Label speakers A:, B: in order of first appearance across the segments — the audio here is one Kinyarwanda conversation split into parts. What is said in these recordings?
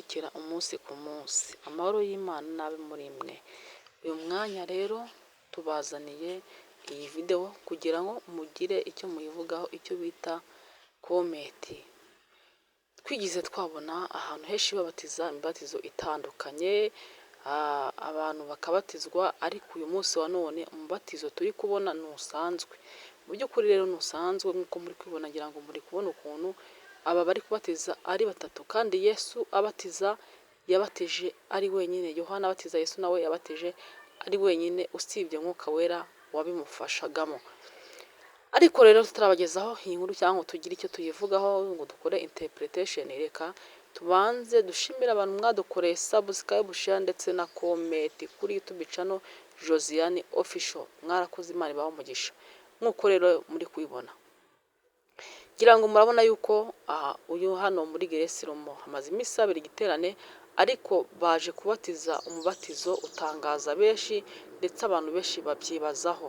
A: Mudukurikira umunsi ku munsi, amahoro y'Imana n'abe muri mwe. Uyu mwanya rero tubazaniye iyi videwo kugira ngo mugire icyo muyivugaho, icyo bita comment. Twigize twabona ahantu henshi babatiza imibatizo itandukanye, abantu bakabatizwa, ariko uyu munsi wa none umubatizo turi kubona ntusanzwe. Mu by'ukuri rero ntusanzwe nk'uko muri kubibona, ngira ngo muri kubona ukuntu aba bari kubatiza ari batatu, kandi Yesu abatiza yabatije ari wenyine. Yohana abatiza Yesu nawe yabatije ari wenyine, usibye Mwuka Wera wabimufashagamo. Ariko rero tutarabagezaho iyi nkuru cyangwa ngo tugire icyo tuyivugaho, ngo dukore interpretation, reka tubanze dushimire abantu mwadukoreye subscribe, share ndetse na comment kuri YouTube channel Josiane Official. Mwarakoze, Imana ibahe umugisha. Nk'uko rero muri kubibona, ngira ngo murabona yuko aha uyu hano muri Grace Room hamaze iminsi habera igiterane, ariko baje kubatiza umubatizo utangaza benshi, ndetse abantu benshi babyibazaho.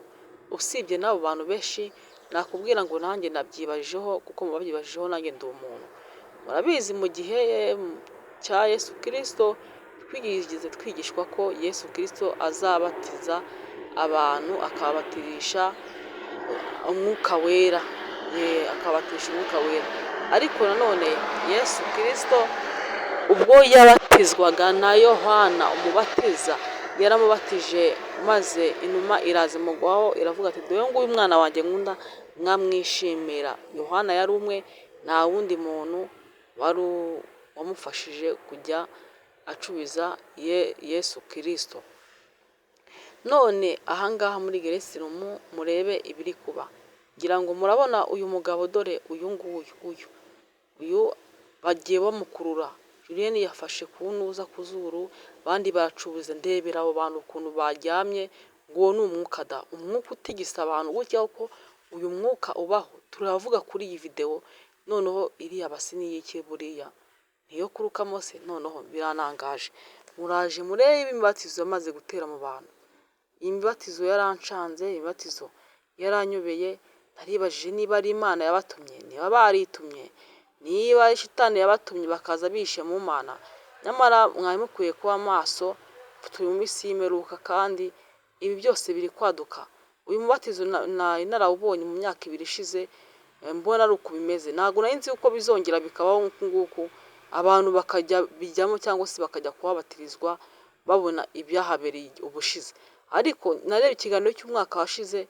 A: Usibye n'abo bantu benshi, nakubwira ngo nanjye nabyibajijeho, kuko mu babyibajijeho nanjye ndi umuntu. Murabizi, mu gihe cya Yesu Kirisito twigeze twigishwa ko Yesu Kirisito azabatiza abantu, akabatirisha Umwuka Wera, akabatisha Umwuka Wera. Ariko nanone Yesu Kirisito ubwo yabatizwaga na Yohana Umubatiza, yaramubatije, maze inuma iraza imugwaho, iravuga ati: "Dore nguyu umwana wanjye nkunda, mwamwishimira." Yohana yari umwe, nta wundi muntu wari wamufashije kujya acubiza Yesu Kirisito. None ahangaha muri Grace Room murebe ibiri kuba. Ngira ngo murabona uyu mugabo, dore uyu nguyu, uyu bagiye bamukurura. Julienne yafashe ku ntuza ku zuru, abandi baracuruza. Ndebera abo bantu ukuntu baryamye. Ngo uwo ni umwuka da, umwuka utigisa abantu gutya. Ko uyu mwuka ubaho turavuga kuri iyi videwo. Noneho iriya basi ni iy'iki? Buriya niyo kurukamo se? Noneho biranangaje. Muraje murebe imibatizo yamaze gutera mu bantu. Iyi mibatizo yarancanze, imibatizo yaranyobeye. Naribajije niba ari Imana yabatumye, niba baritumye, niba ari shitani yabatumye bakaza bishe mu Mana. Nyamara mwari mukwiye kuba maso, turi mu minsi y'imperuka kandi ibi byose biri kwaduka. Uyu mubatizo nari narawubonye mu myaka 2 ishize, mbona ari uku bimeze. Ntabwo nari nzi uko bizongera bikabaho nk'uku nguku, abantu bakajya bijyamo cyangwa se bakajya kuhabatirizwa babona ibyahabereye ubushize. Ariko nareba ikiganiro cy'umwaka washize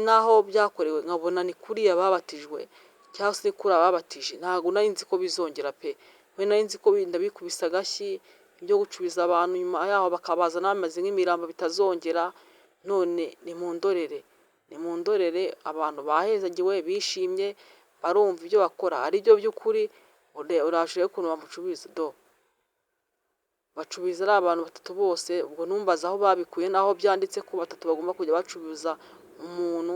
A: n'aho byakorewe, nkabona ni kuriya babatijwe cyangwa se kuriya babatije. Ntabwo nari nzi ko bizongera pe. We nari nzi ko binda bikubise agashyi, ibyo gucubiza abantu nyuma yaho bakabazana bameze nk'imirambo bitazongera. None nimundorere, nimundorere, abantu bahezagiwe, bishimye, barumva ibyo bakora ari byo by'ukuri. Uraje rero ukuntu bamucubiza, do bacubiza ari abantu batatu bose. Ubwo numbaza aho babikuye n'aho byanditse ko batatu bagomba kujya bacubiza umuntu.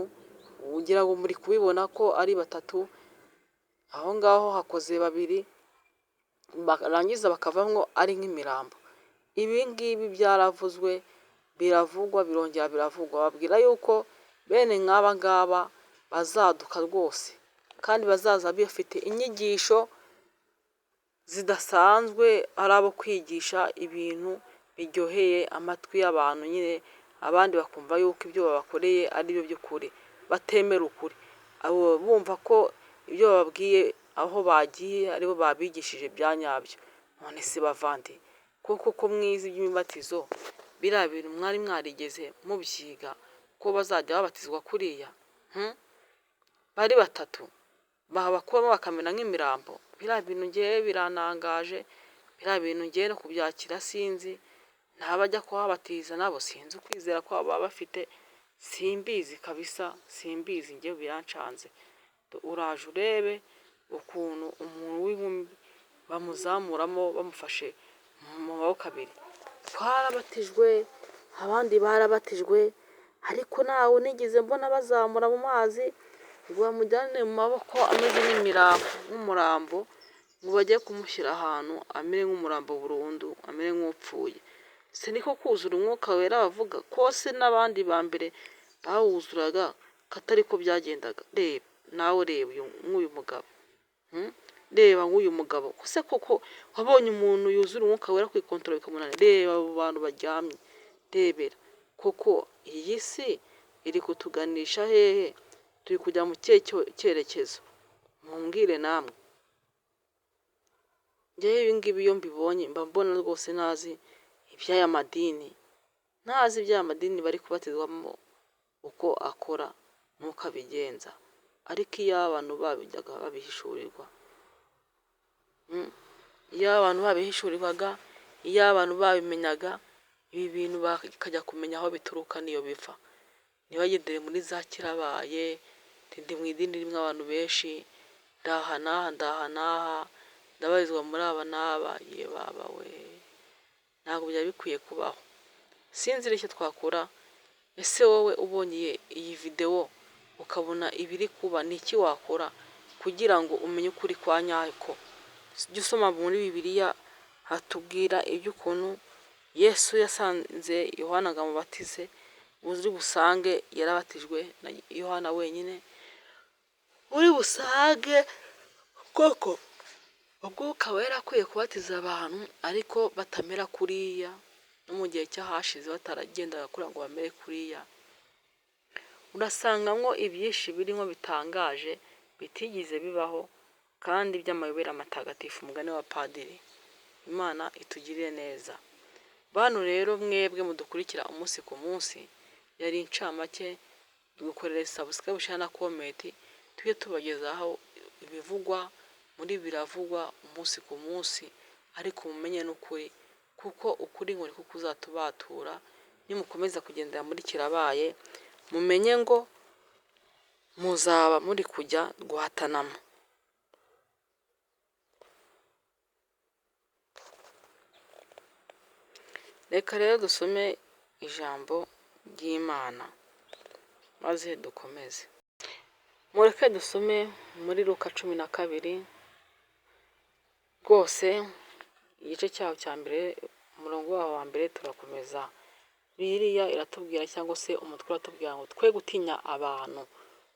A: Ugira ngo muri kubibona ko ari batatu. Aho ngaho hakoze babiri, barangiza bakavamo ari nk'imirambo. Ibi ngibi byaravuzwe, biravugwa, birongera biravugwa, babwira yuko bene nk'aba ngaba bazaduka rwose, kandi bazaza bafite inyigisho zidasanzwe, ari abo kwigisha ibintu biryoheye amatwi y'abantu nyine, abandi bakumva yuko ibyo babakoreye ari byo by'ukuri, batemera ukuri, abo bumva ko ibyo bababwiye aho bagiye aribo babigishije bya nyabyo. None se bavandi, koko ko mwize iby'imibatizo, biriya bintu mwari mwarigeze mubyiga ko bazajya babatizwa kuriya bari batatu, babakuramo bakamera nk'imirambo? Biriya bintu ngewe biranangaje, biriya bintu ngewe no kubyakira sinzi. N'abajya kuhabatiza nabo sinzi ukwizera kwabo baba bafite, simbizi kabisa, simbizi, ngewe birancanze. Uraje urebe ukuntu umuntu w'inkumi bamuzamuramo bamufashe mu maboko abiri. Twarabatijwe, abandi barabatijwe, ariko ntawe nigeze mbona bazamura mu mazi ngo bamujyane mu maboko ameze nk'imirambo, nk'umurambo, ngo bajye kumushyira ahantu amere nk'umurambo burundu, amere nk'upfuye. Se niko kuzura Umwuka Wera bavuga? Ko se n'abandi ba mbere bawuzuraga katari ko byagendaga? Reba nawe, reba nk'uyu mugabo. Reba nk'uyu mugabo, ese koko wabonye umuntu yuzura umwuka wera kwikontorora bikamunanira? Reba abo bantu baryamye, rebera koko iyi si iri kutuganisha hehe? Turi kujya mu kihe cyerekezo? Mumbwire namwe. Njyewe ibi ngibi iyo mbibonye mba mbona rwose ntazi iby'aya madini, ntazi iby'aya madini bari kubatizwamo uko akora n'uko abigenza, ariko iyo abantu babijyaga babihishurirwa, iyo abantu babihishurirwaga, iyo abantu babimenyaga, ibi bintu bakajya kumenya aho bituruka n'iyo biva, ntibagendere muri za kirabaye, ndi mu idini ririmo abantu benshi, ndaha n'aha, ndaha n'aha, ndabarizwa muri aba n'aba, ye baba we, ntabwo byari bikwiye kubaho. Sinzi icyo twakora. Ese wowe ubonye iyi videwo ukabona ibiri kuba, ni iki wakora kugira ngo umenye ukuri kwa nyako? Jya usoma muri Bibiliya hatubwira iby'ukuntu Yesu yasanze Yohana ngo amubatize, uri busange yarabatijwe na Yohana wenyine, uri busange koko Umwuka Wera akwiye kubatiza abantu ariko batamera kuriya, no mu gihe cy'ahashize bataragendaga kuriya ngo bamere kuriya, urasangamo ibyinshi birimo bitangaje bitigeze bibaho kandi by'amayobera matagatifu, umugani wa padiri. Imana itugirire neza. Bantu rero mwebwe mudukurikira umunsi ku munsi, yari incamake, dukorere subscribe, share na comment, tujye tubagezaho ibivugwa muri biravugwa umunsi ku munsi, ariko mumenye n'ukuri, kuko ukuri ngo niko kuzatubatura. Nimukomeza kugendera muri kirabaye, mumenye ngo muzaba muri kujya guhatanamo. Reka rero dusome ijambo ry'Imana maze dukomeze. Mureke dusome muri Luka 12 rwose, igice cyaho cya mbere, umurongo waho wa mbere turakomeza. Bibiliya iratubwira cyangwa se umutwe uratubwira ngo twe gutinya abantu.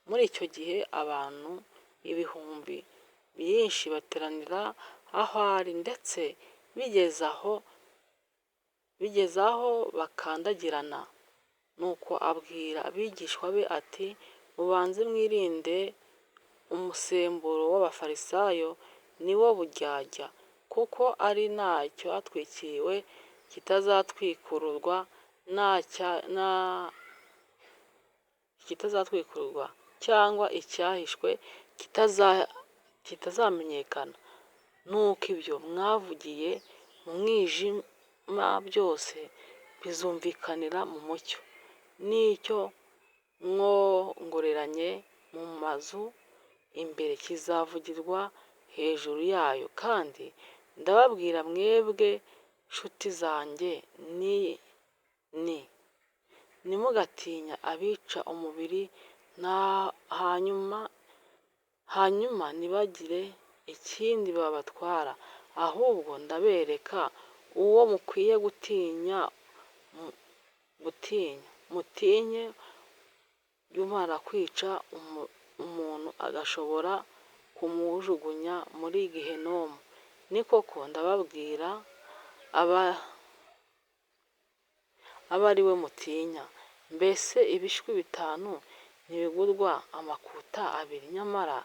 A: Muri icyo gihe abantu ibihumbi byinshi bateranira aho ari, ndetse bigeze aho bakandagirana. Nuko abwira abigishwa be ati: mubanze mwirinde umusemburo w'Abafarisayo, ni wo buryarya, kuko ari nta cyatwikiriwe kitazatwikururwa, kitazatwikururwa cyangwa icyahishwe kitazamenyekana. Nuko ibyo mwavugiye mu mwijima byose bizumvikanira mu mucyo, n'icyo mwongoreranye mu mazu imbere kizavugirwa hejuru yayo. Kandi ndababwira mwebwe nshuti zanjye, ni ntimugatinya abica umubiri, hanyuma ntibagire ikindi babatwara, ahubwo ndabereka uwo mukwiye gutinya, mutinye umara kwica umuntu agashobora kumujugunya muri Gehinomu. Ni koko ndababwira, aba ari we mutinya. Mbese ibishwi bitanu ntibigurwa amakuta abiri? Nyamara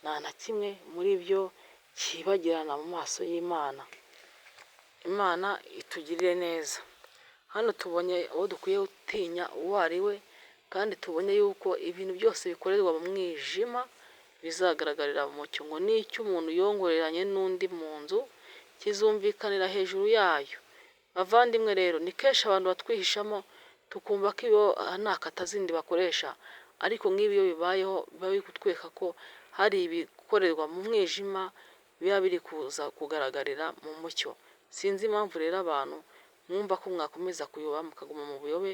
A: nta na kimwe muri byo cyibagirana mu maso y'Imana. Imana itugirire neza. Hano tubonye uwo dukwiye gutinya uwo ari we, kandi tubonye yuko ibintu byose bikorerwa mu mwijima bizagaragarira mu mucyo. Ngo n'icyo umuntu yongoreranye n'undi mu nzu kizumvikanira hejuru yayo. Bavandimwe rero, ni kenshi abantu batwihishamo tukumva ko iyo nta kata zindi bakoresha, ariko nk'ibi iyo bibayeho biba biri kutwereka ko hari ibikorerwa mu mwijima biba biri kuza kugaragarira mu mucyo. Sinzi impamvu rero abantu mwumva ko mwakomeza kuyoba mukaguma mu buyobe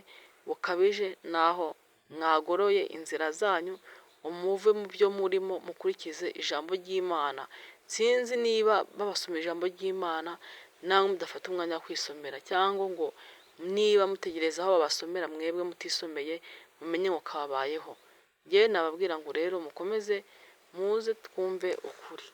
A: bukabije, naho mwagoroye inzira zanyu muve mu byo murimo mukurikize ijambo ry'Imana. Sinzi niba babasomera ijambo ry'Imana namwe mudafata umwanya wo kwisomera, cyangwa ngo niba mutegereza aho babasomera mwebwe mutisomeye mumenye ngo kababayeho. Njyewe nababwira ngo rero mukomeze muze twumve ukuri.